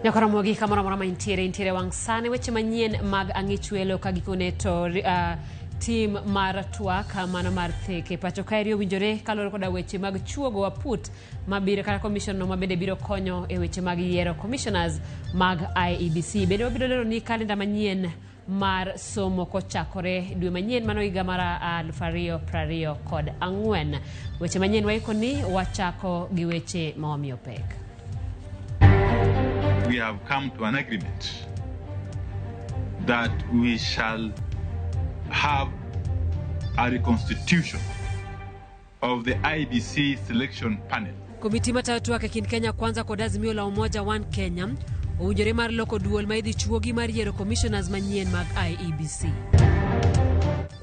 Nyaka Ramogi kamoro amora ma intiere intiere wang' sani weche manyien mag ang'ich welo ka gikone to tim mar twak mano mar theke pacho kaeri owinjore kaluwore koda weche mag chuogo aput mabiro kata commission no mabende biro konyo e weche mag yiero commissioners mag IEBC. Bende wabiro lero ni kalenda manyien mar somo kochakore dwe manyien mano higa mar 2024. Weche manyien waiko ni wachako gi weche ma wamiyo pek. We have come to an agreement that we shall have a reconstitution of the IEBC selection panel. Komiti matayo twak e kind Kenya Kwanza kod Azimio la Umoja One Kenya owinjore mar loko duol ma idhi chuogi mar yiero commissioners manyien mag IEBC.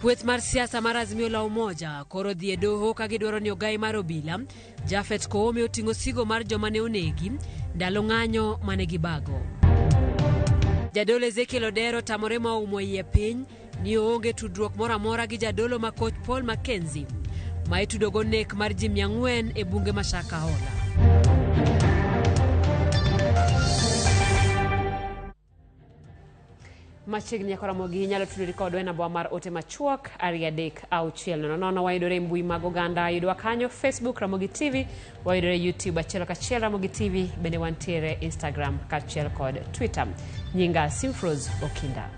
Kweth mar siasa mar Azimio la Umoja koro dhi e doho ka gidwaro ni ogai mar obila Japhet Koome oting'o sigo mar joma ne onegi ndalo ng'anyo mane gibago. Jadolo Ezekiel Odero tamore ma oumo iye piny ni oonge tudruok moro amora gi jadolo ma koch Paul Mackenzie ma itudogo nek mar ji 400 e bunge ma Shakahola. Machiegni nyaka Ramogi inyalo tudori kodwa e namba mar ote machuok 23600. Wayudore e mbui mag oganda, yudwa kanyo Facebook Ramogi TV, wayudore YouTube achiel kachiel Ramogi TV, bende wantiere Instagram kaachiel kod Twitter. Nyinga Simfrose Okinda.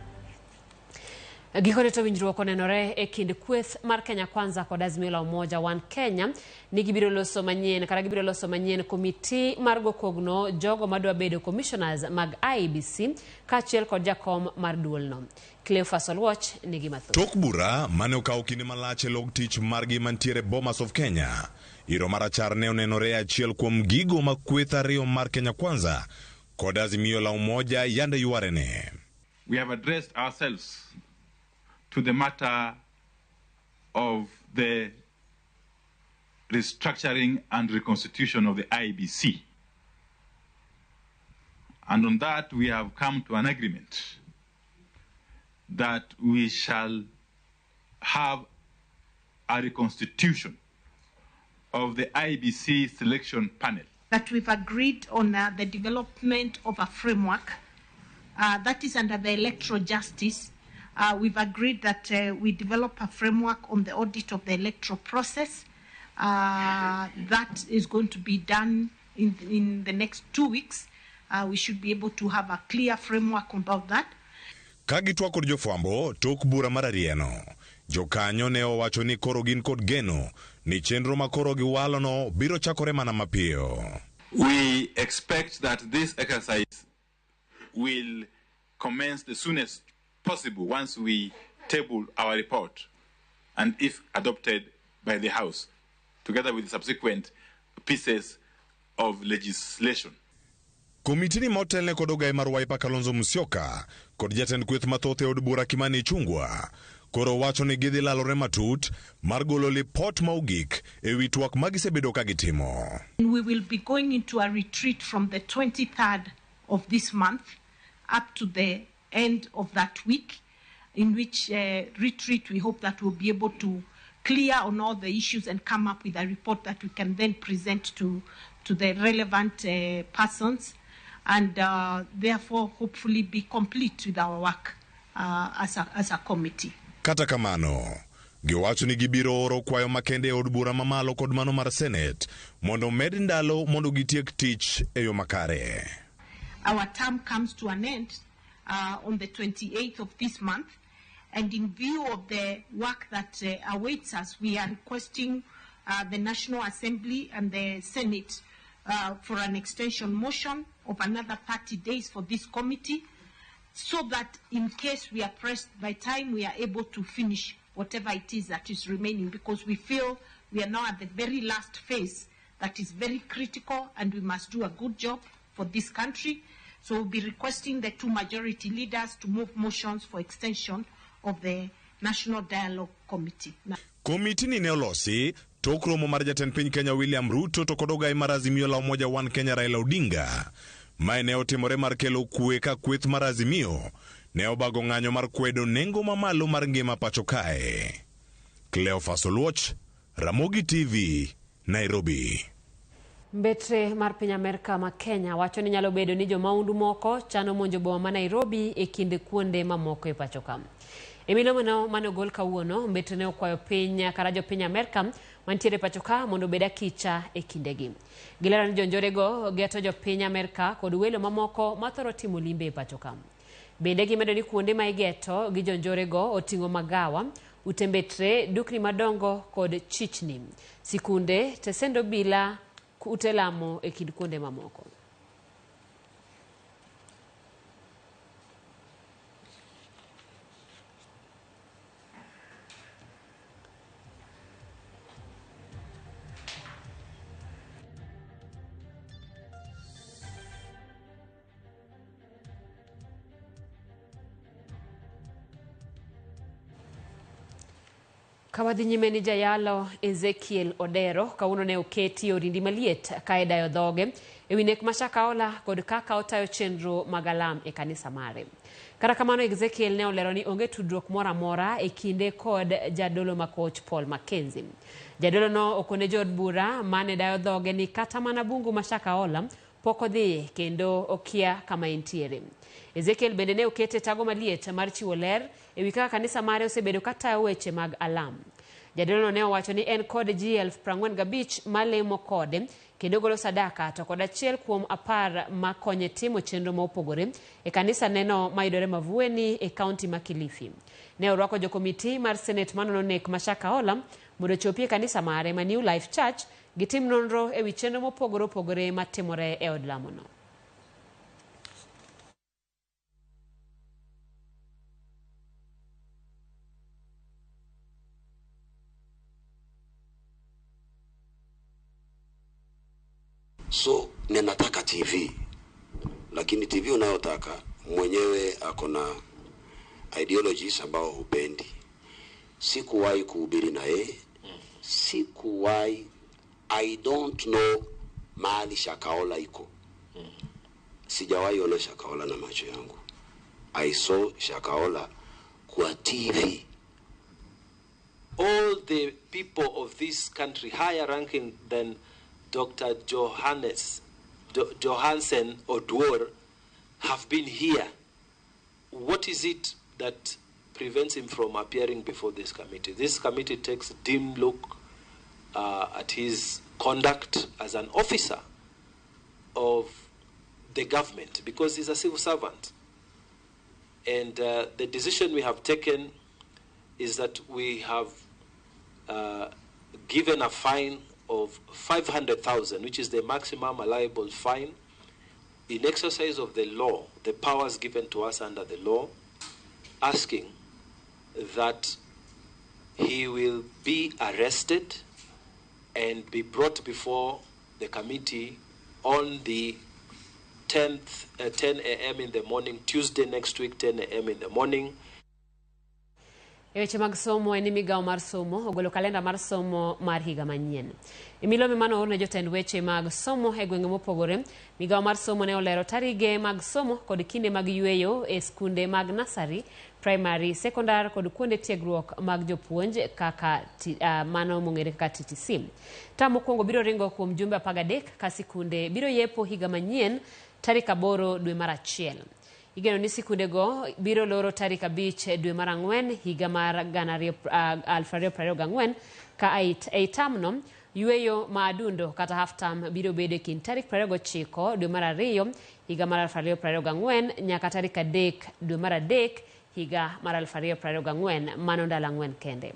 Gikone to winjruok onenore e kind kweth mar Kenya Kwanza kod Azimio la Umoja One Kenya ni gibiro loso manyien kata gibiro loso manyien komiti mar go kogno jogo madwa bedo commissioners mag IEBC kaachiel kod jakom mar duolno. Cleophas Oluoch nigi mathoth. Tok bura mane okawo kinde malach e log tich margi mantiere Bomas of Kenya, iro marachar ne onenore e achiel kuom gigo ma kweth ariyo mar Kenya Kwanza kod Azimio la Umoja yande ywarene. We have addressed ourselves to the matter of the restructuring and reconstitution of the IEBC. And on that, we have come to an agreement that we shall have a reconstitution of the IEBC selection panel. That we've agreed on the development of a framework that is under the electoral justice. We've agreed that we develop a framework on the audit of the electoral process. That is going to be done in the next 2 weeks. We should be able to have a clear framework about that. Ka gitwak kod jofwambo tok bura mar arieno, jokanyo ne owacho ni koro gin kod geno ni chenro ma koro giwalono biro chakore mana mapiyo. We expect that this exercise will commence the soonest possible once we table our report and if adopted by the House, together with the subsequent pieces of legislation. Komitini ma otelne kod ogaye mar Wiper Kalonzo Musyoka kod jatend kweth mathoth e od bura Kimani Ichung'wa koro wacho ni gidhi lalore matut mar golo lipot ma ogik e wi twak ma gisebedo ka gitimo. We will be going into a retreat from the 23rd of this month up to the end of that week, in which retreat we hope that we'll be able to clear on all the issues and come up with a report that we can then present to the relevant persons and therefore hopefully be complete with our work as a committee. Kata kamano, giwacho ni gibiro oro kwayo makende e od bura mamalo kod mano mar Senate mondo omed ndalo mondo gitiek tich e yo makare. Our term comes to an end on the 28th of this month, and in view of the work that awaits us, we are requesting the National Assembly and the Senate for an extension motion of another 30 days for this committee, so that in case we are pressed by time, we are able to finish whatever it is that is remaining, because we feel we are now at the very last phase that is very critical and we must do a good job for this country. So we'll be requesting the two majority leaders to move motions for extension of the National Dialogue Committee. Komiti ni ne olosi tok romo mar jatend piny Kenya William Ruto to kod ogai mar Azimio la Umoja One Kenya Raila Odinga. Mae ne otimore mar kelo kwe ka kweth mar Azimio ne obago ng'anyo mar kwedo nengo mamalo mar ngima pacho kae. Cleophas Oluoch, Ramogi TV, Nairobi. Mbetre mar piny Amerka ma Kenya wacho ni nyalo bedo ni jomaundu moko chano monjo boma ma Nairobi e kind kuonde mamoko e pacho ka. E milomeno mane ogol kawuono, mbetre ne okwayo piny kata jopiny Amerka mantiere e pacho ka mondo obed akicha e kindegi. Gilero ni jonjorego geto jopiny Amerka kod welo mamoko mathoro timo limbe e pacho ka. Bende gimedo ni kuonde ma igeto gi jonjorego oting'o magawa, ute mbetre, dukni madongo kod chichni, sikunde, tesend obila, ute lamo e kind kuonde mamoko. Ka wadhi nyime ni jayalo Ezekiel Odero kawuono ne oketi e orindi maliet ka idayo dhoge e wi nek ma Shakahola kod kaka otayo chenro mag alam e kanisa mare. Kata kamano Ezekiel ne olero ni onge tudruok moro amora e kinde kod jadolo ma koch Paul Mackenzie. Jadolo no okone jood bura mane dayo dhoge ni kata mana bungu ma Shakahola pok odhiye kendo okia kama entiere. Ezekiel bende ne okete tago maliet mar chiwo ler e wi kaka kanisa mare osebedo katayo weche mag alam. Jadolono ne owacho ni en kod ji 45,000 malemo kode kendo golo sadaka to kod 1 kuom 10 makonye timo chenro ma opogore e kanisa neno mayudore Mavueni e kaunti ma Kilifi. Ne orwako jokomiti mar Senate manono nek ma Shakahola mondo ochopi e kanisa mare ma New Life Church gitim nonro e wi chenro mopogore opogore matimore e od lamono. So ninataka TV, lakini TV unayotaka mwenyewe ako na ideologies ambao hupendi. Sikuwahi kuhubiri na yeye, sikuwahi, I don't know mahali Shakahola iko. Sijawahi ona Shakahola na macho yangu. I saw Shakahola kwa TV. All the people of this country higher ranking than Dr. Johansen Oduor have been here. What is it that prevents him from appearing before this committee? This committee takes a dim look at his conduct as an officer of the government, because he's a civil servant. And the decision we have taken is that we have given a fine of 500,000, which is the maximum allowable fine, in exercise of the law, the powers given to us under the law, asking that he will be arrested and be brought before the committee on the 10 a.m. in the morning, Tuesday next week, 10 a.m. in the morning. E weche mag somo en ni migawo mar somo ogolo kalenda mar somo mar higa manyien. E milome mane oor ne jotend weche mag somo e gwenge mopogore, migawo mar somo ne olero tarige mag somo kod kinde mag yueyo e skunde mag nursery, primary, secondary kod kuonde tiegruok mag jopuonj kaka mano mong'ere kaka TTC. Tam mokwongo biro ringo kuom jumbe 13 ka sikunde biro yepo higa manyien tarik 8 dwe mar 1. Igeno ni sikundego biro loro tarik 5 dwe mar 4 higa mar 2024 ka ei tamno yueyo ma adundo kata half term biro bedo e kind tarik 29 dwe mar 2 higa mar 2024 nyaka tarik 3 dwe mar 3 higa mar 2024, mano ndalo 4 kende.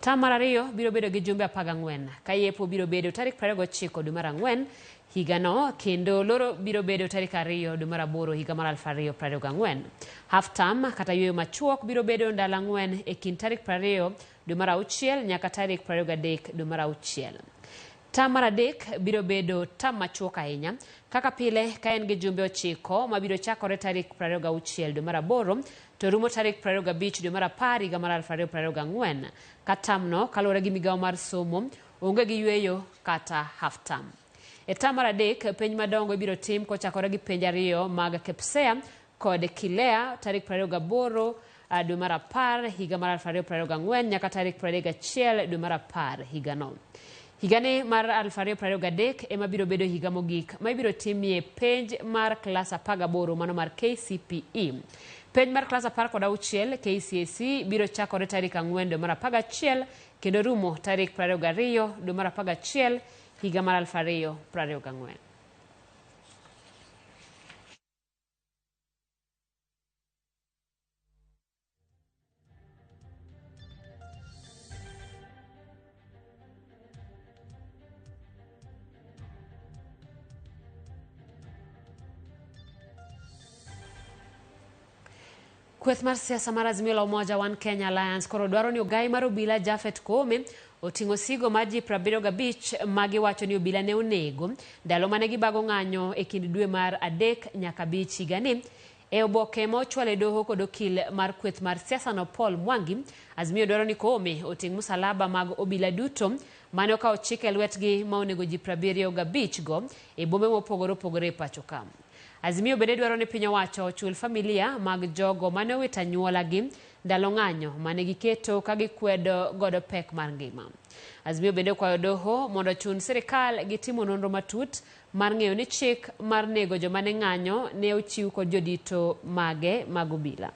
Tam mar 2 biro bedo gi jumbe 14 ka yepo biro bedo tarik 29 dwe mar 4 higano kendo loro biro bedo tarik 2 dwe mar 8 higa mar 2024. Half term kata yueyo machuok biro bedo ndalo 4 e kind tarik 20 dwe mar 6 nyaka tarik 23 dwe mar 6. Tam mar 3 biro bedo tam machuok ahinya kaka pile ka en gi jumbe 9 mabiro chakore tarik 26 dwe mar 8 to rumo tarik 25 dwe mar 10 higa mar 2024. Ka tamno kaluwore gi migawo mar somo onge gi yueyo kata half term. E tam mar 3 penj madongo ibiro tim kochakore gi penj 2 mag KPSEA kod KILEA tarik 28 dwe mar 10 higa mar 2024 nyaka tarik 31 dwe mar 10 higano. Higani mar 2023 ema biro bedo higa mogik ma ibiro timie penj mar klas 18 mano mar KCPE. Penj mar klas 16 KCSE biro chakore tarik 4 dwe mar 11 kendo rumo tarik 22 dwe mar 11 higa mar 2024. Kweth mar siasa mar Azimio la Umoja One Kenya Alliance koro dwaro ni ogai mar obila Japhet Koome oting'o sigo mar ji 75 ma giwacho ni obila ne onego ndalo mane gibago ng'anyo e kind dwe mar 3 nyaka 5 higani. E oboke ma ochwal e doho kod okil mar kweth mar siasa no Paul Mwangi, Azimio dwaro ni Koome oting' musalaba mag obila duto mane okawo chik e lwetgi ma onego ji 75 go e bombe mopogore opogore e pacho ka. Azimio bende dwaro ni piny owacho ochul familia mag jogo mane owito anyuolagi ndalo ng'anyo mane giketo ka gikwedo godo pek mar ngima. Azimio bende okwayo doho mondo ochun sirikal gi timo nonro matut mar ng'eyo ni chik mar nego joma ne ng'anyo ne ochiw kod jodito mage mag obila.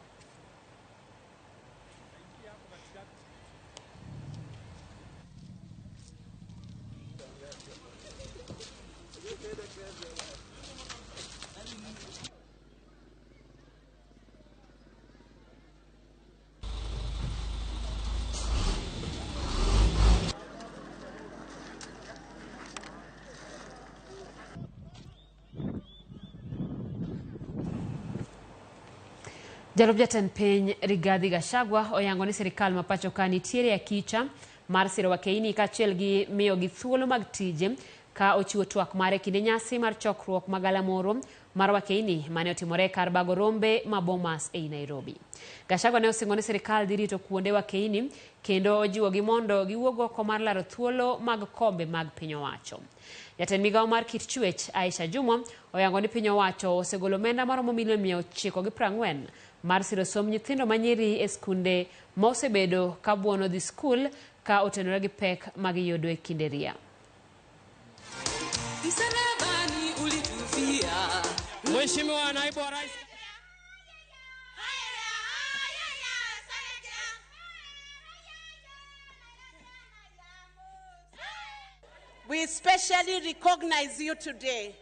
Jalup jatend piny Rigathi Gachagua oyango ni sirikal ma pacho ka nitiere akicha mar siro wakeini kaachiel gi miyogi thuolo mag tije ka ochiwo twak mare kinde nyasi mar chokruok ma galamoro mar wakeini mane otimore kar bago rombe ma Bomas ei Nairobi. Gachagua ne osingo ni sirikal dhi rito kuonde wakeini kendo ojiwogi mondo giwuog oko mar laro thuolo mag kombe mag piny owacho. Jatend migawo mar kit chwech Aisha Jumwa oyango ni piny owacho osegolo omenda maromo milion 940 mar siro somb nyithindo manyiri e skunde ma osebedo ka buono dhi skul ka otenore gi pek ma giyudo e kinde ria. Mheshimiwa Naibu wa Rais. We specially recognize you today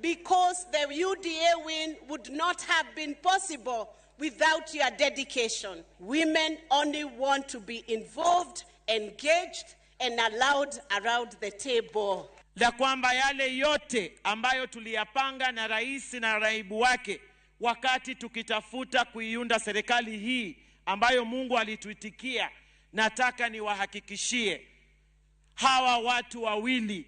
because the UDA win would not have been possible without your dedication. Women only want to be involved, engaged, and allowed around the table. La kwamba yale yote ambayo tuliyapanga na rais na naibu wake wakati tukitafuta kuiunda serikali hii ambayo Mungu alituitikia, nataka niwahakikishie hawa watu wawili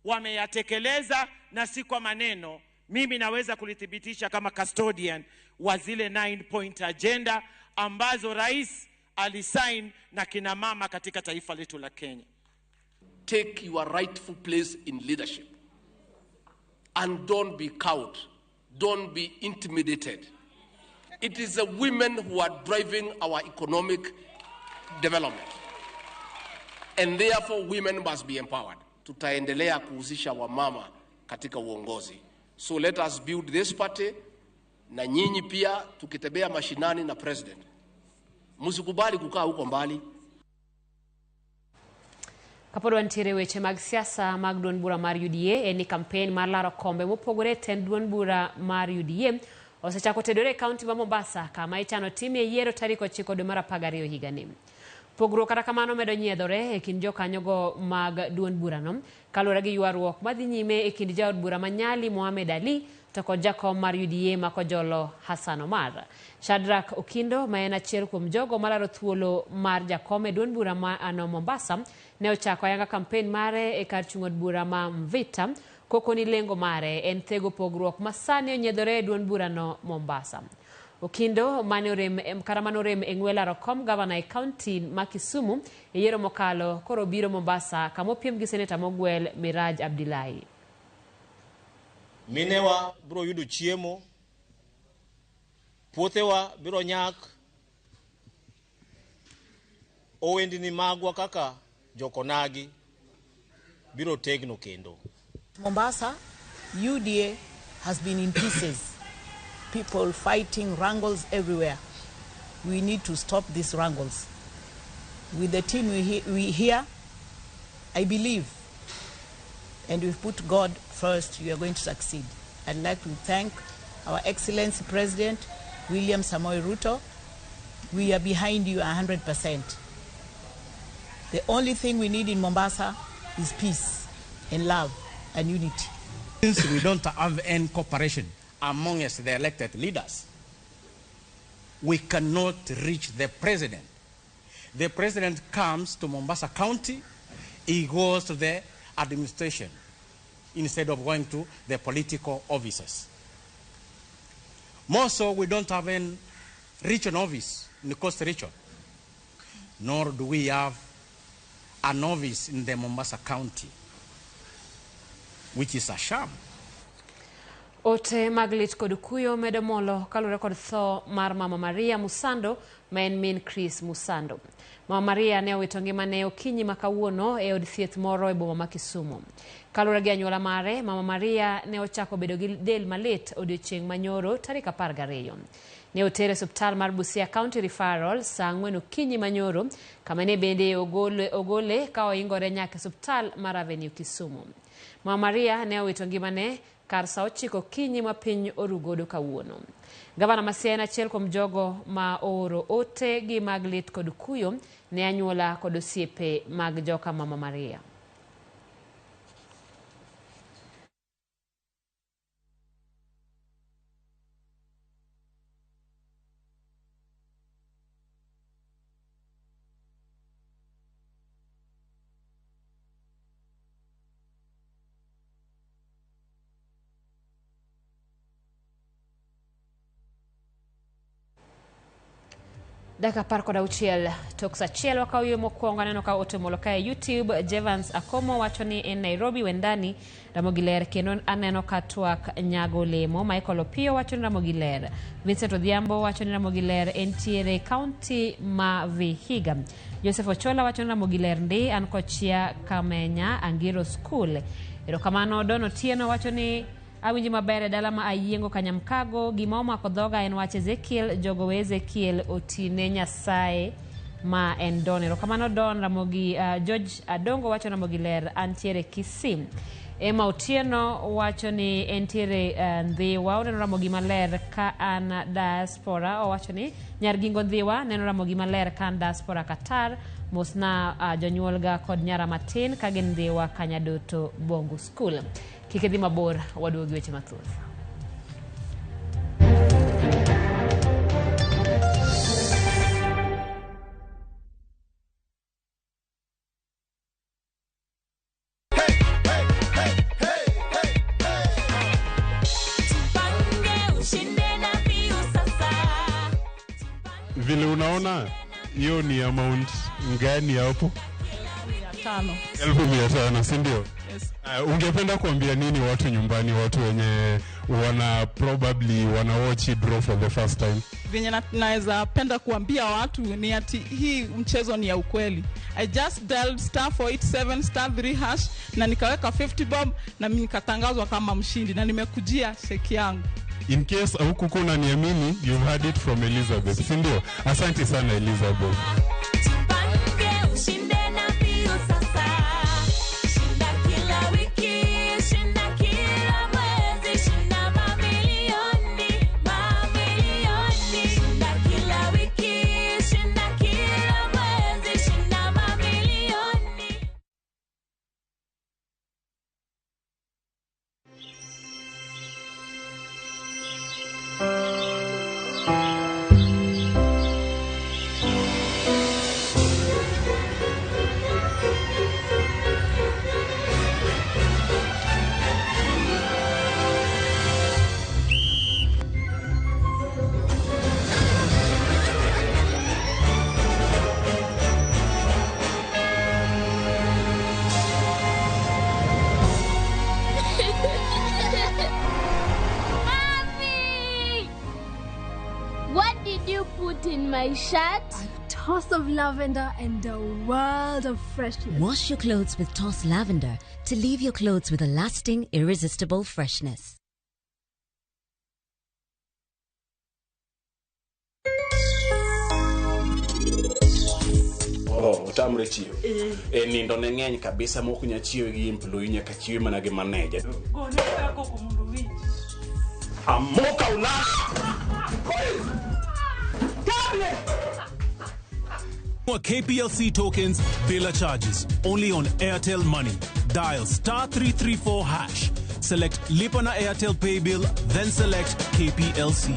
wameyatekeleza, na si kwa maneno. Mimi naweza kulithibitisha kama custodian wa zile 9 point agenda ambazo rais alisign na kina mama katika taifa letu la Kenya. Take your rightful place in leadership and don't be cowed, don't be intimidated. It is the women who are driving our economic development, and therefore women must be empowered. Tutaendelea kuhusisha wamama katika uongozi. So let us build this party, na nyinyi pia tukitembea mashinani na president, msikubali kukaa huko mbali. Kapod wantiere weche mag siasa mag duond bura mar UDA en ni kampen mar laro kombe mopogore e tend duond bura mar UDA osechako tedore e kaunti ma Mombasa kama ichano timie yiero tarik 9 dwe mar 12 higani. Pogruok kata kamano medo nyiedhore e kind jokanyogo mag duond burano kaluwore gi ywaruok madhi nyime e kind jaod bura ma Nyali Mohamed Ali to kod jakom mar UDA ma Kojolo Hassan Omar. Shadrack Okindo ma en achiel kuom jogo malaro thuolo mar jakom e duond bura ma ano Mombasa ne ochako ayanga kampen mare e kar chung' od bura ma Mvita koko ni lengo mare en thego pogruok ma sani onyiedhore e duond burano Mombasa. Okindo mane orem kata mane orem e ng'we laro kom gavana e kaunti ma Kisumu e yiero mokalo koro biro Mombasa kama opiem gi seneta mogwel Miraj Abdillahi. Minewa biro yudo chiemo, puothewa biro nyak, owendni magwa kaka jokonagi biro tegno kendo. Mombasa, UDA has been in pieces. People fighting, wrangles everywhere. We need to stop these wrangles. With the team we here, I believe, and we've put God first, we are going to succeed. I'd like to thank our Excellency President, William Samoei Ruto. We are behind you 100%. The only thing we need in Mombasa is peace and love and unity. Since we don't have any cooperation among us, the elected leaders, we cannot reach the president. The president comes to Mombasa County, he goes to the administration instead of going to the political offices. More so, we don't have any region office in the Coast region, nor do we have an office in the Mombasa County, which is a sham. Ote mag lit kod kuyo medo molo kaluwore kod tho mar Mama Maria Musando ma en min Chris Musando. Mama Maria ne owito ngimane okinyi ma kawuono e od thieth moro e boma ma Kisumu. Kaluwore gi anyuola mare, Mama Maria ne ochako bedo gi del malit odiochieng' manyoro tarik 12. Ne otere e osiptal mar Busia County Referral saa 4 okinyi manyoro kama ne bende ogole ka oingore nyaka e osiptal mar Avenue Kisumu. Mama Maria ne owito ngimane kar saa 9 okinyi ma piny orugodo kawuono. Gavana ma Siaya en achiel kuom jogo ma ooro ote gi mag lit kod kuyo ne anyuola kod osiepe mag joka Mama Maria. Dakika 16 tok saa 1 wakawo yue mokwongo. Aneno ka ote molo kae YouTube. Jevans Akomo wacho ni en Nairobi Wendani Ramogi ler, kendo aneno ka twak nyago lemo. Michael Opio wacho ni Ramogi ler. Vincent Odhiambo wacho ni Ramogi ler entiere county ma Vihiga. Joseph Ochola wacho ni Ramogi ler ndi an kochia Kamenya Angiro School. Erokamano. Don Otieno wacho ni awinji maber e dala ma Ayiengo Kanyamkago. Gima omako dhoga en wach Ezekiel, jogo we Ezekiel otine Nyasaye ma en Don. Erokamano Don. Ramogi George Adongo wacho Ramogi ler antiere Kisii. Emma Otieno wacho ni entiere Ndhiwa, oneno Ramogi maler ka an diaspora. Owacho ni nyar Gingo Ndhiwa neno Ramogi maler ka an diaspora Qatar. Mosna jonyuolga kod nyara matin ka gin Ndhiwa Kanyadoto Bongo School. Kik idhi mabor, waduogi weche mathoth. Vile unaona hiyo ni amount ngani hapo? 500. 1500, si ndio? Yes. Ungependa kuambia nini watu nyumbani, watu wenye wana probably wana watch draw for the first time? Venye naweza penda kuambia watu ni ati hii mchezo ni ya ukweli. I just dialed *487 *3# na nikaweka 50 bob na mimi nikatangazwa kama mshindi na nimekujia sheki yangu. In case hukukuwa unaniamini, you've heard it from Elizabeth, si ndio? Asante sana Elizabeth. What did you put in my shirt? toss of lavender and a world of freshness. Wash your clothes with Toss Lavender to leave your clothes with a lasting, irresistible freshness. Oh, otamre chiew. E nindo ne ng'eny kabisa mok nya chiew gi employee nyaka chiew mana gi manager. Gone koko mondo winj. Amoka ulala. KPLC tokens bila charges only on Airtel Money. Dial star 334 hash. Select Lipa na Airtel Pay Bill, then select KPLC.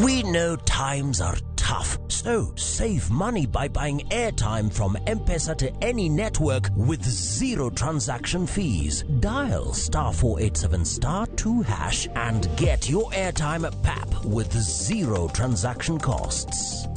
We know times are tough, so save money by buying airtime from M-Pesa to any network with zero transaction fees. Dial star 487 star 2 hash and get your airtime at PAP with zero transaction costs.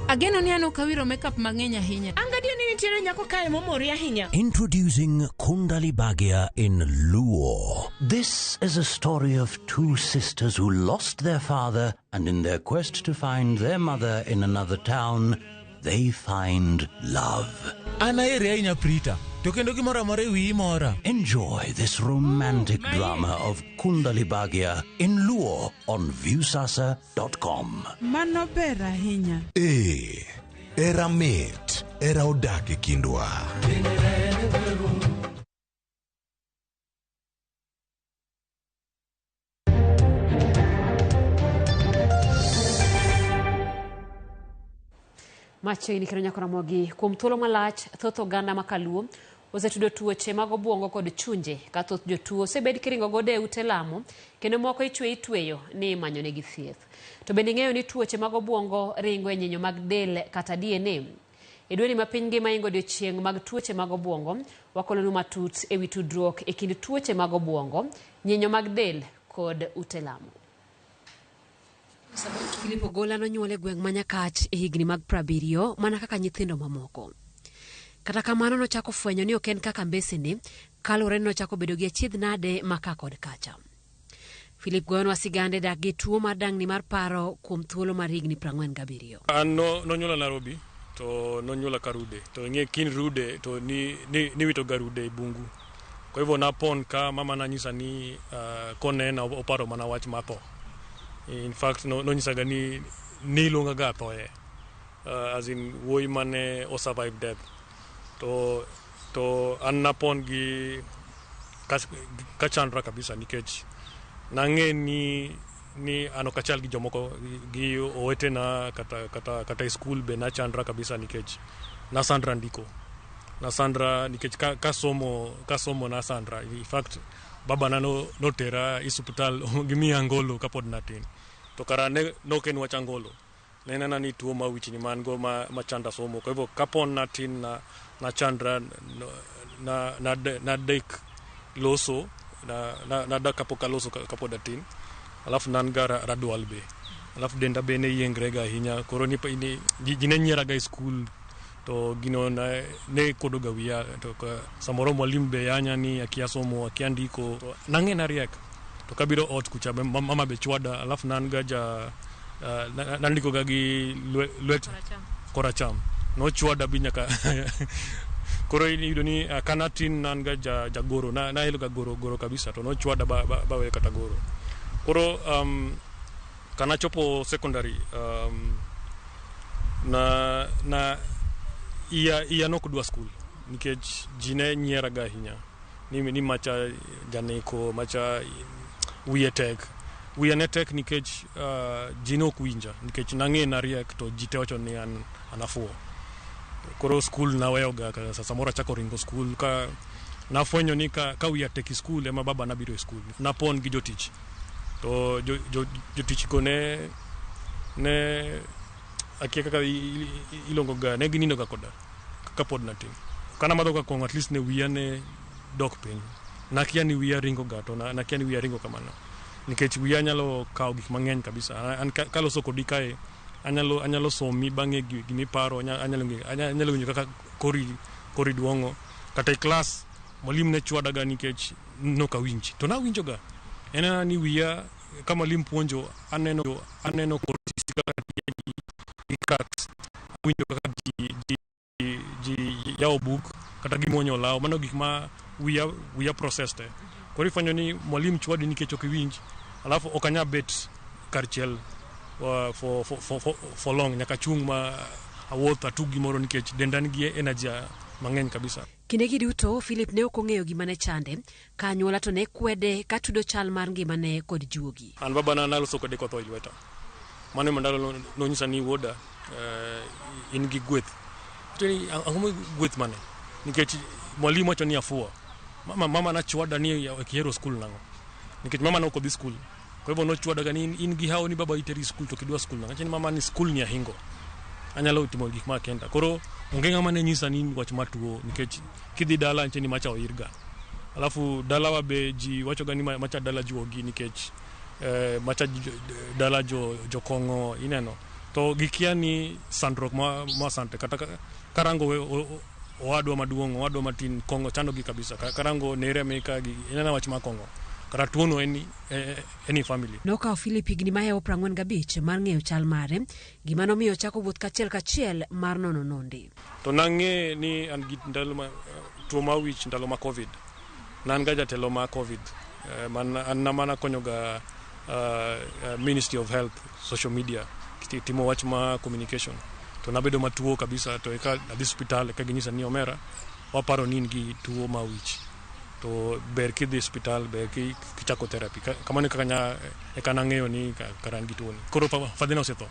Ageno ni an ok awiro makeup mang'eny ahinya. Angadier ni nitiere nyako kae momori ahinya. Introducing Kundali Bhagya in Luo. This is a story of two sisters who lost their father, and in their quest to find their mother in another town, they find love. An aheri ahinya Prita, to kendo gimoro amora e wiyi mora. Enjoy this romantic drama of Kundali Bhagya in Luo on Viusasa.com. Mano ber ahinya. Ee, era mit, era odak e kindwa. Machiegni kendo nyako Ramogi, kuom thuolo malach, thoth oganda ma kaluo osetudo tuoche mag obuongo kod chunje ka thoth jotuo osebed kiringo godo e ute lamo kendo moko itweyo ni imanyo negi thieth. To bende ing'eyo ni tuoche mag obuongo ringo e nyinyo mag del kata DNA. E dweni ma piny ngima ingo odiochieng' mag tuoche mag obuongo, wakolonu matut ewi tudruok e kind tuoche mag obuongo, nyinyo mag del kod ute lamo. Philip Ogola nonyuol e gweng' ma Nyakach e higni mag 70 mana kaka nyithindo mamoko. Kata kamano nochako fwenyo ni ok en kaka mbesene, kaluwore ni nochako bedo gi achiedh nade ma ka kod kacha. Philip goyonwa sigande dak gi tuo mar dangni mar paro kuom thuolo mar higni 47. An nonyuola Nairobi to nonyuola Karude to ing'e kin rude to niwito ga rude e bungu. Kwa hivyo napon ka mama nanyisa ni konena oparo mana wach mar tho. In fact, nonyisaga ni niluonga ga athoye, as in wuoyi mane o survive death. To an napon gi ka chandra kabisa nikech nang'e ni an ok achal gi jomoko gi owetena kata e skul be nachandra kabisa nikech nasandra ndiko. Nasandra nikech ka somo nasandra. In fact, baba na notera e osiptal gimiya angolo kapod natin. To kara ne nok en wach angolo. Ne en mana ni tuo ma wichni ma an go ma chanda somo. Kwa hivyo kapon natin na chandra na dek loso na dak kapok aloso kapod atin. Alafu nan ga radwal be. Alafu denda be ne yiengre ga ahinya. Koro ni ji ne nyiera ga e skul. To gino ne kodo ga wiya. To samoro mwalimu be yanya ni akia somo, akia ndiko. Nang'e nariek. To kabiro ot kucha mama be chwada. Alafu nan ga ja nandiko ga gi lwet koracham. Nochwada bi nyaka. Koro iyudo ni kanatin nan ga jagoro. Nahelo ga goro kabisa. To nochwada ba we kata goro. Koro kanachopo secondary na Iya nok dwa skul nikech ji ne nyieraga ahinya ni macha janeko, macha wiye tek. Wiya ne tek nikech ji ne ok winja, nikech nang'e nariek to ji te wacho ni an afuwo. Koro skul naweyoga, samoro achako ringo skul ka nafwenyo ni ka wiya tek e skul ema baba nabiro e skul. Napon gi jotich to jotich go ne akia kaka iluongo ga, ne ginindo ga koda kapod natin. Kana madho ga kong'o at least ne wiya ne dok piny. Nakia ni wiya ringo ga to nakia ni wiya ringo kamano. Nikech wiya nyalo kawo gik mang'eny kabisa. An kaloso kodi kae anyalo somi bang'e gimiparo, anyalo winjo kaka kori duong'o. Kata e klas mwalimu ne chwadaga nikech nokawinji. To nawinjo ga. En ni wiya ka mwalimu puonjo aneno kori kaka ji cracks. Awinjo kaka ji yawo buk kata gimuonyo law. Mano gik ma wiya process te. Koro ifwenyo ni mwalimu chwadi nikech ok iwinj. Alafu ok anyal bet kar chiel for long, nyaka chung' ma awuoth atug gimoro nikech denda nigi energy mang'eny kabisa. Kindegi duto Philip ne ok ong'eyo gima ne chande, ka anyuola to ne kwede ka tudo chal mar ngimane kod juogi. An babana naloso kode kotho e lweta. Mano ema ndalo nonyisa ni wuoda, in gi gweth. Ang'o gweth mane? Nikech mwalimu wacho ni afuwa. Mama nachwada ni ok ihero skul nang'o? Nikech mama ne ok odhi skul. Kwa hivyo nochwadaga ni in gi hawo ni baba iteri skul to kidwa skul nang'o? Awacho ni mama ni skul ni ahingo. Anyalo timo gik ma kenda. Koro onge ng'ama ne nyisa ni wach matuo nikech kidhi dala nitie ni macha oirga. Alafu dalawa be ji wachoga ni macha dala juogi nikech macha dala jokong'o ineno. To gikia ni sandruok ma sante kata karango owadwa maduong', owadwa matin kong'o chandogi kabisa. Karango nere meka gi ineno wach ma kong'o. Kata tuono eni family. Nokawo Philip higni mahewo 45 mar ng'eyo chal mare, gima nomiyo ochako wuoth kachiel kachiel mar nono nonde. To nang'e ni an gi ndalo ma tuo ma wich ndalo ma COVID. Nan ga jatelo ma COVID. An mana konyo ga Ministry of Health, social media, timo wach ma communication. To nabedo matuo kabisa to eka adhi hospital eka ginyisa ni omera waparo ni in gi tuo ma wich. To ber kidhi hospital, ber kichako therapy. Kamano kaka eka nang'eyo ni kara an gi tuoni. Koro fadhina osetho.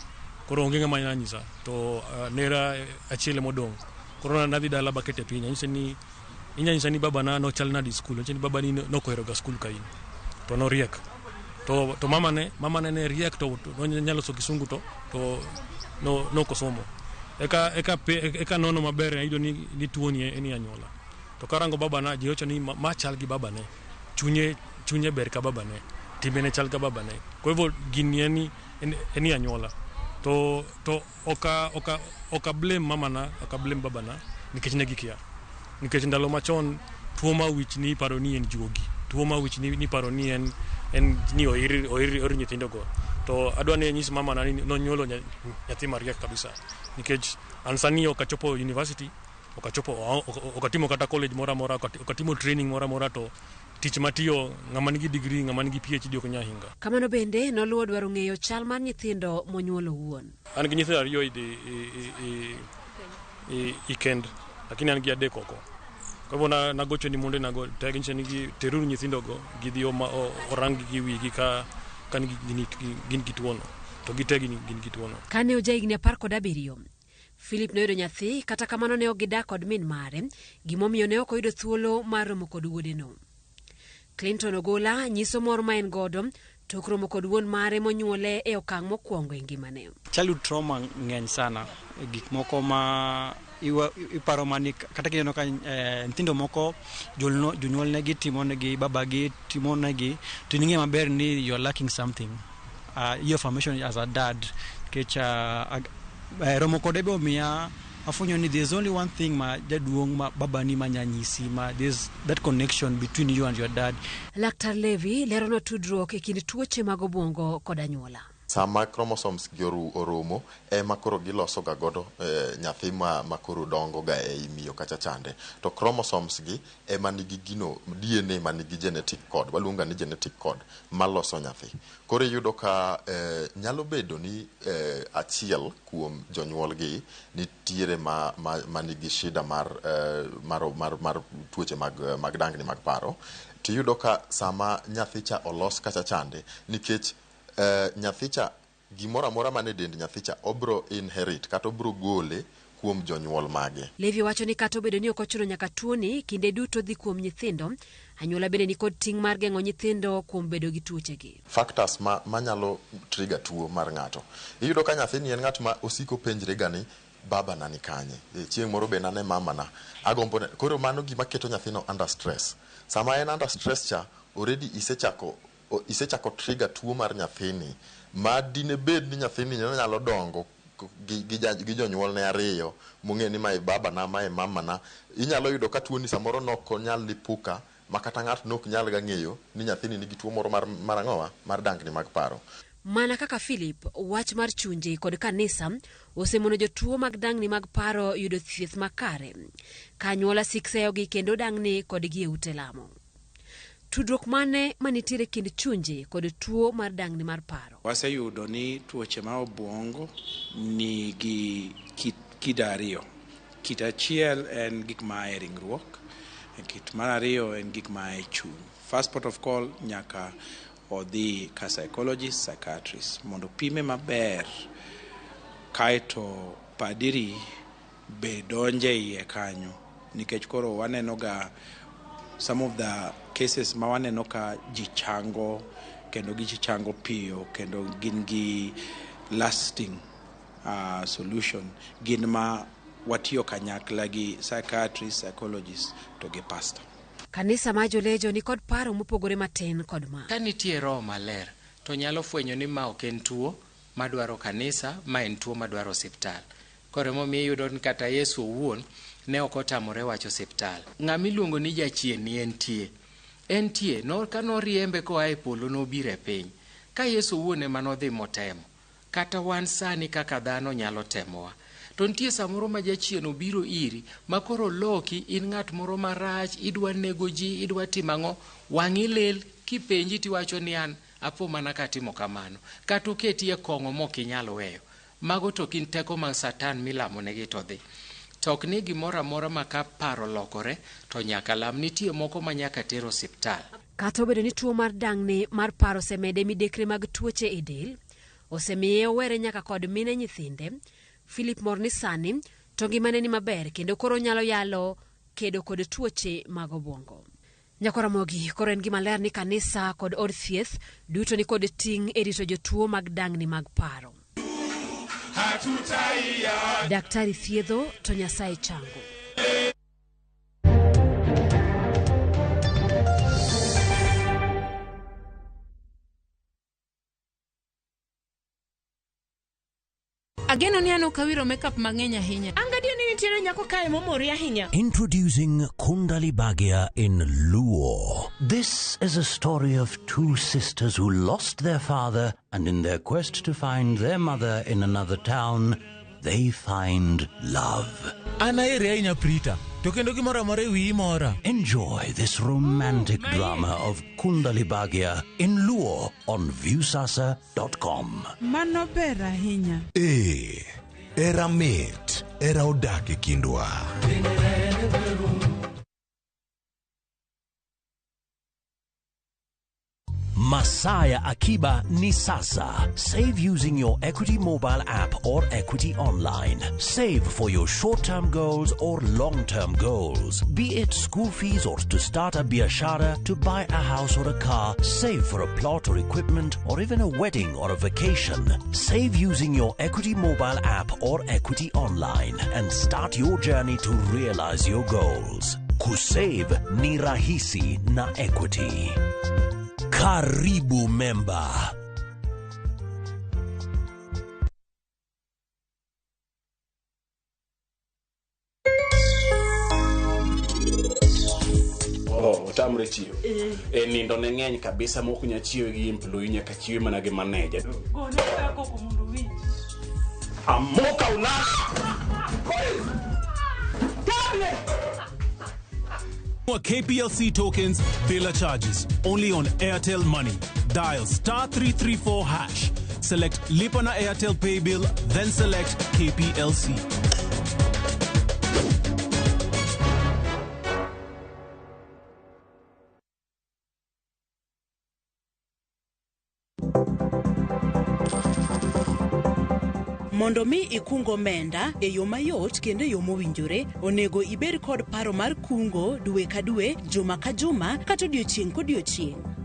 Koro onge ng'ama nyanyisa. To nera achiel modong'. Koro nadhi dala bakete piny. Anyise ni inyanyisa ni babana nochal nadi skul. Anyise ni babani nokoheroga skul ka in. To noriek. To mamane ne riek to nonyalo so kisungu to nokosomo. Eka nono maber ayudo ni tuoni en anyuola. To karango babana ji wacho ni ma chal gi babane, chunye ber ka babane, timbene chal ka babane. Kwa hivyo gini eni anyuola. To oka blame mamana, oka blame babana nikech ne gikia. Nikech ndalo machon tuo ma wich ni iparo ni en juogi, tuo ma wich ni iparo ni en ni oir nyithindogo. To adwa ni anyis mamana ni nonyuolo nyathi mariek kabisa. Nikech an sani ok achopo university, okachopo okatimo kata college mora mora, okatimo training mora mora, to tich matiyo ng'ama nigi degree, ng'ama nigi PhD ok nyal hinga. Kamano bende noluwo dwaro ng'eyo chal mar nyithindo monyuolo owuon. An gi nyithindo ariyo i kend, lakini an gi adek oko. Kwa hivyo nagocho ni monde nago te ni teruru nyithindogo gidhi orang gi wigi ka gin gi tuono to gite gin gi tuono. Kane ojahigni 17, Philip noyudo nyathi, kata kamano ne ok gidak kod min mare, gimomiyo ne ok oyudo thuolo mar romo kod wuodeno. Clinton Ogola nyiso mor ma en godo tok romo kod wuon mare monyuole e okang' mokwongo e ngimane. Childhood trauma ng'eny sana, gik moko ma iparo mani kata kineno ka nyithindo moko jonyuolnegi timonegi, babagi timonegi, to ing'e maber ni you are lacking something. Your formation as a dad, nikech romo kode be omiya afwenyo ni there's only one thing ma jaduong' ma babani ma nyanyisi ma there's that connection between you and your dad. Laktar Levi lerono tudruok e kind tuoche mag obwongo kod anyuola. Sama chromosomes gi oromo ema koro giloso ga godo nyathi ma koro dongo ga ei miyo kacha chande. To chromosomes gi ema nigi gino DNA ma nigi genetic code, waluongo ni genetic code maloso nyathi. Koro iyudo ka nyalo bedo ni achiel kuom jonyuol gi nitiere ma nigi shida mar tuoche mag dangni mag paro. Tiyudo ka sama nyathi cha olos kacha chande, nikech nyathi cha gimoro amora man e dend nyathi cha obro inherit kata obro gole kuom jonyuol mage. Levi wacho ni kata obedo ni ok ochuno nyaka tuoni kinde duto dhi kuom nyithindo, anyuola bende nikod ting' mar geng'o nyithindo kuom bedo gi tuochegi. Factors manyalo trigger tuo mar ng'ato. Iyudo ka nyathini en ng'at ma osiko penjre ga ni baba na ni kanye, chieng' moro be nane mama na, agombo ne. Koro mano gima keto nyathino under stress. Sama en under stress cha, already isechako trigger tuo mar nyathini, ma dine bed ni nyathini nyalo dongo gi jonyuolne ariyo mong'e ni mae baba na, mae mama na. Inyalo yudo ka tuoni samoro nok onyal lipuka ma kata ng'ato nok nyal ga ng'eyo ni nyathini nigi tuo moro mar ang'owa, mar dangni mag paro. Mana kaka Philip, wach mar chunje kod kanisa osemono jotuo mag dangni mag paro yudo thieth makare. Ka anyuola sik seyogi kendo dangni kodgi e ute lamo. Tudruok mane manitiere kind chunje kod tuo mar dangni mar paro? Waseyudo ni tuoche ma obwongo nigi kido ariyo. Kit achiel en gik ma e ringruok, kit mar ariyo en gik ma e chuny. First port of call nyaka odhi ka psychologist, psychiatrist mondo pime maber, kaeto padiri be donje iye kanyo, nikech koro waneno ga some of the cases ma waneno ka ji chango, kendo ji chango piyo, kendo gin gi lasting solution, gin ma watiyo kanyakla gi psychiatrist, psychologist to gi pastor. Kanisa ma Jolejo ni kod paro mopogore matin kod ma. Ka nitie roho maler to nyalo fwenyo ni ma ok en tuo madwaro kanisa, ma en tuo madwaro osiptal. Koro emomiyo iyudo ni kata Yesu owuon ne ok otamore wach osiptal. Ng'ama iluongo ni jachien ni entie. Entie, ka noriembe koa e polo nobiro e piny. Ka Yesu owuon ema nodhi motemo. Kata wan sani kaka dhano nyalo temowa. To nitie samoro ma jachien obiro iri, ma koro loki in ng'at moro marach, idwa nego ji, idwa timo ang'o, wang'i lil, kipenji tiwacho ni an apo mana katimo kamano. Kata oketi e kong'o mok inyal weyo. Mago to gin teko mag Satan milamonegi to dhi. To ok ni gimoro amora ma ka paro lokore to nyaka lam, nitie moko ma nyaka ter osiptal. Kata obedo ni tuo mar dangni mar paro osemede midekre mag tuoche e del, osemiye owere nyaka kod mine nyithinde, Philip mor ni sani to ngimane ni maber kendo koro nyalo yalo kedo kod tuoche mag obwongo. Nyakoramogi, koro en gima ler ni kanisa kod od thieth duto ni kod ting' e rito jotuo mag dangni mag paro. Daktari thiedho to Nyasaye chango. Ageno ni an ok awiro makeup mang'eny ahinya. An gadier ni nitiere nyako kae momori ahinya. Introducing Kundali Bhagya in Luo. This is a story of two sisters who lost their father, and in their quest to find their mother in another town, they find love. An aheri ahinya Prita, to kendo gimoro amora e wiyi mora. Enjoy this romantic drama of Kundali Bhagya in Luo on Viusasa.com. Mano ber ahinya. Ee, era mit, era odak e kindwa. Masaya Akiba ni sasa. Save using your Equity mobile app or Equity Online. Save for your short-term goals or long-term goals. Be it school fees or to start a biashara, to buy a house or a car, save for a plot or equipment, or even a wedding or a vacation. Save using your Equity mobile app or Equity Online and start your journey to realize your goals. Kusave ni rahisi na Equity. Karibu member. Otamre chiewo. E nindo ne ng'eny kabisa mok nya chiewe gi employee nyaka chiewe mana gi manager. Gone goya koko mondo owinj. Amoka ulala. KPLC tokens, bila charges. Only on Airtel Money. Dial star 334 hash. Select Lipa na Airtel Pay Bill, then select KPLC. Mondo mi ikung omenda e yo mayot kendo e yo mowinjore, onego ibed kod paro mar kungo dwe ka dwe, juma ka juma, kata odiochieng' kodiochieng'.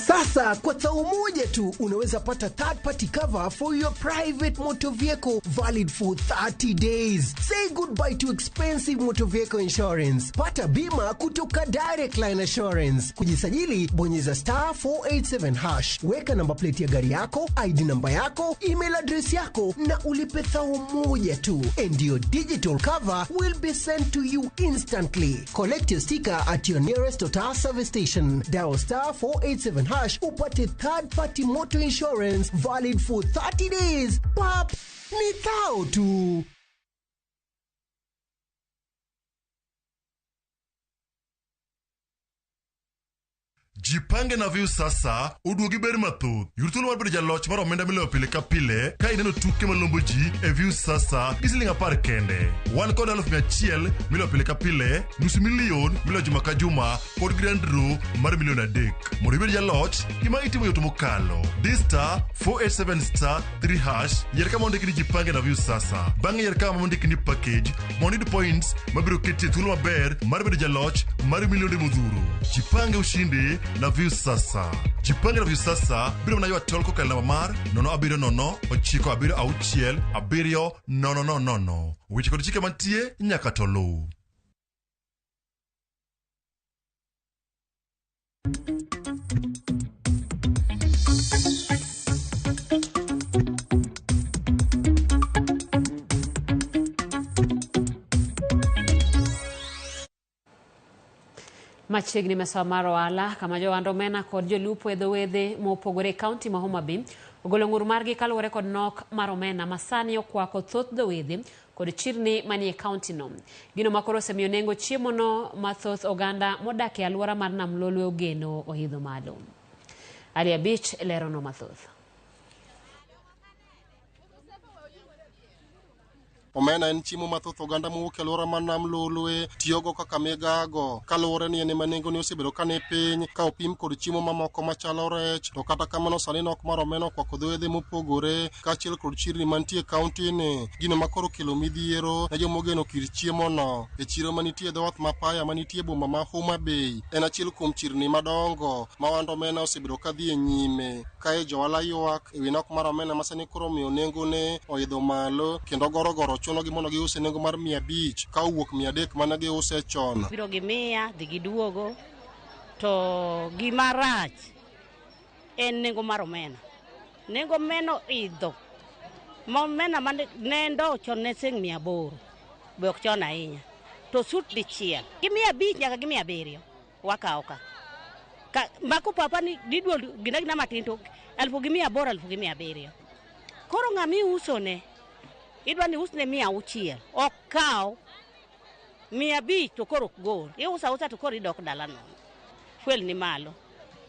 Sasa kwa tao moja tu unaweza pata third party cover for your private motor vehicle valid for 30 days. Say goodbye to expensive motor vehicle insurance. Pata bima kutoka Direct Line Assurance. Kujisajili, bonyeza star 487 hash. Weka namba plate ya gari yako, ID namba yako, email address yako na ulipe thao moja tu. And your digital cover will be sent to you instantly. Collect your sticker at your nearest Total service station. Dial star 487 hash upate third party motor insurance valid for 30 days. Pap, ni thao tu. Jipange na Viu sasa oduogi ber mathoth. Yud thuolo mar bedo jaloch mar omenda miloyo pile ka pile ka ineno tuke malombo ji e Viu sasa gi siling 10 kende. Wan kod 100,000 miloyo pile ka pile, nusu milion miloyo juma ka juma kod grand draw mar milion 3. Mondo ibed jaloch, gima itimo yot mokalo. Di star 487 star 3 hash, yier kama ondiki ni Jipange na Viu sasa. Bang'e yier kama ondiki ni package mondo iyud points mabiro keti e thuolo maber mar bedo jaloch mar milionde modhuro. Jipange ushindi na Viu sasa. Jipange na Viu sasa biro mana ywa tol kokalo namba mar 070 976 7 0 0. Weche kod chike mantie nyaka to luw. Machiegni mesa mar ohala kama johand omena kod jolupo e dho wedhe mopogore e kaunti ma Homa Bay ogolo ng'ur margi kaluwore kod nok mar omena ma sani okwako thoth dho wedhe kod chirni manie kaunti no. Gino ma koro osemiyo nengo chiemo no ma thoth oganda modak e alwora mar Nam Lolwe ogeno oidho malo. Ali Abich lerono mathoth. Omena en chiemo ma thoth oganda mowuok e alwora mar Nam Lolwe tiyogo kaka migago kaluwore ni en ema nengone osebedo ka ni piny ka opim kod chiemo mamoko machalo rech. To kata kamano sani nok mar omena okwako dho wedhe mopogore kaachiel kod chirni mantie e kaunti ni, gino ma koro okelo midhiero ne joma ogeno kit chiemo no. E chiro manitie e dho wath ma Paya manitie e boma ma Homa Bay en achiel kuom chirni madongo ma ohand omena osebedo ka dhi e nyime. Kae johala ywak ewi nok mar omena ma sani koro omiyo nengone oidho malo kendo gorogoro chunogi mondo giuse nengo mar 500 ka owuok 300 mane giuse chon. Biro gi 100 dhi giduogo, to gima rach en nengo mar omena. Nengo omena oidho. Ma omena mane nendo chon ne siling 800, be ok chon ahinya. To sut dichiel gi 500 nyaka gi 700 wakawo ka. Mako papa ni diduol gina gina matin to 1800 1700. Koro ng'ama iusone idwa ni usne 600, ok kaw 500 to koro ok gol. Iuso ausa to koro idok dala nono. Fuel ni malo.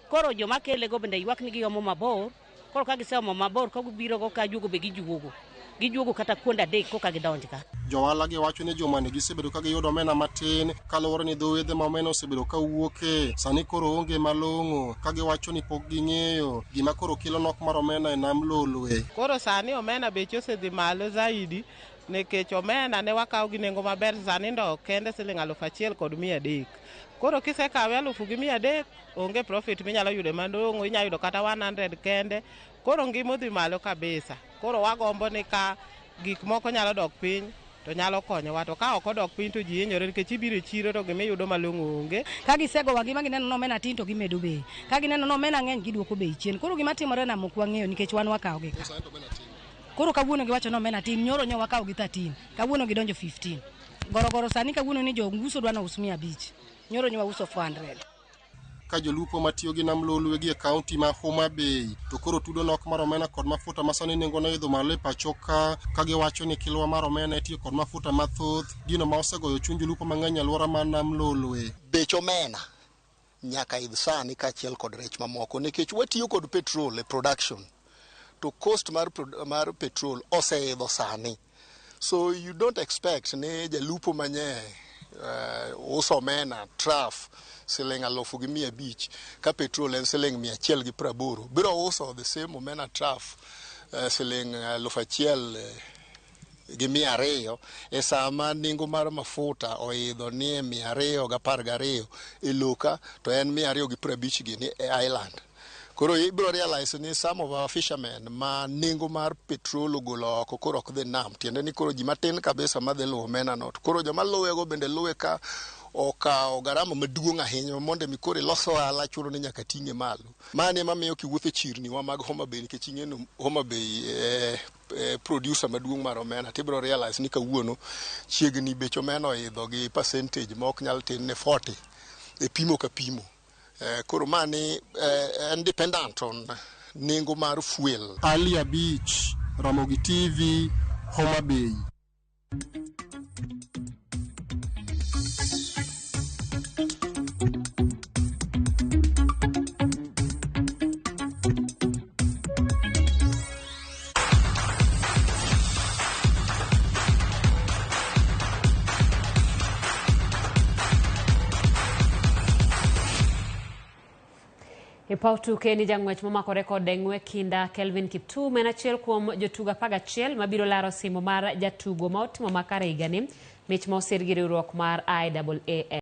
Koro joma kelego bende ywak ni giomo mabor. Koro ka giseomo mabor ka gibiro go ka juogo be gijuogo. Gijuogo kata kuonde 3 koka gidonj ka. Johala gi wacho ni jumani gisebedo ka giyudo omena matin kaluwore ni dho wedhe ma omena osebedo ka wuoke sani koro onge malong'o, ka giwacho ni pok ging'eyo gima koro kelo nok mar omena e Nam Lolwe. Koro sani omena beche osedhi malo zaidi nikech omena ne wakawo gi nengo maber, sani ndo kende siling 1300. Koro kisekawe 1300 onge profit minyalo yudo malong'o, inyalo yudo kata 100 kende. Koro ngima odhi malo kabisa. Koro wagombo ni ka gik moko nyalo dok piny to nyalo konyowa. To ka ok odok piny to ji hinyore nikech ibiro e chiro to gimiyudo malong'o onge. Ka gisegowa gi ma gineno ni omena tin to gimedo bei. Ka gineno ni omena ng'eny giduoko bei chien. Koro gima timore nam ok wang'eyo nikech wan wakawo gi ka. Koro kawuono giwacho ni omena tin, nyoro nyo wakawo gi 13, kawuono gidonjo 15. Gorogoro sani kawuono ni jouso dwa nous 500, nyoro nyo wauso 400. Ka jolupo matiyo gi nam Lolwe gi e kaunti ma Homa Bay to koro tudo nok mar omena kod mafuta ma sani nengone oidho malo e pacho ka, ka giwacho ni kilwa mar omena itiyo kod mafuta mathoth, gino ma osegoyo chuny jolupo mang'eny e alwora mar nam Lolwe. Bech omena nyaka idh sani kaachiel kod rech mamoko nikech watiyo kod petrol e production to cost mar petrol oseidho sani, so you don't expect ni jalupo manye uso omena trough siling 1500 ka petrol en siling 180 biro uso the same omena trough siling 1200 e sama nengo mar mafuta oidho ni e 212 e loka to en 250 gini e island. Koro ibiro realize ni some of our fishermen ma nengo mar petrol ogolo oko koro ok dhi nam, tiende ni koro ji matin kabisa madhi luwo omena no. To koro joma luwe go bende luwe ka okawo garama maduong' ahinya mondo mi koro ilos ohala chuno ni nyaka ting'e malo. Mani ema miyo kiwuotho e chirni wa mag Homa Bay nikech ing'e ni Homa Bay producer maduong' mar omena, tibiro realize ni kawuono chiegni bech omena oidho gi percentage ma ok nyal tin ne 40 e pimo ka pimo. Koro mani en dependent on nengo mar fuel. Ali Abich, Ramogi TV, Homa Bay. E paw tuke ni jang'wech momakore kod ng'we kinda Kelvin Kiptum en achiel kuom jotugo 11 mabiro laro osimbo mar jatugo ma otimo makare higani, mich ma osir gi riwruok mar IAAF.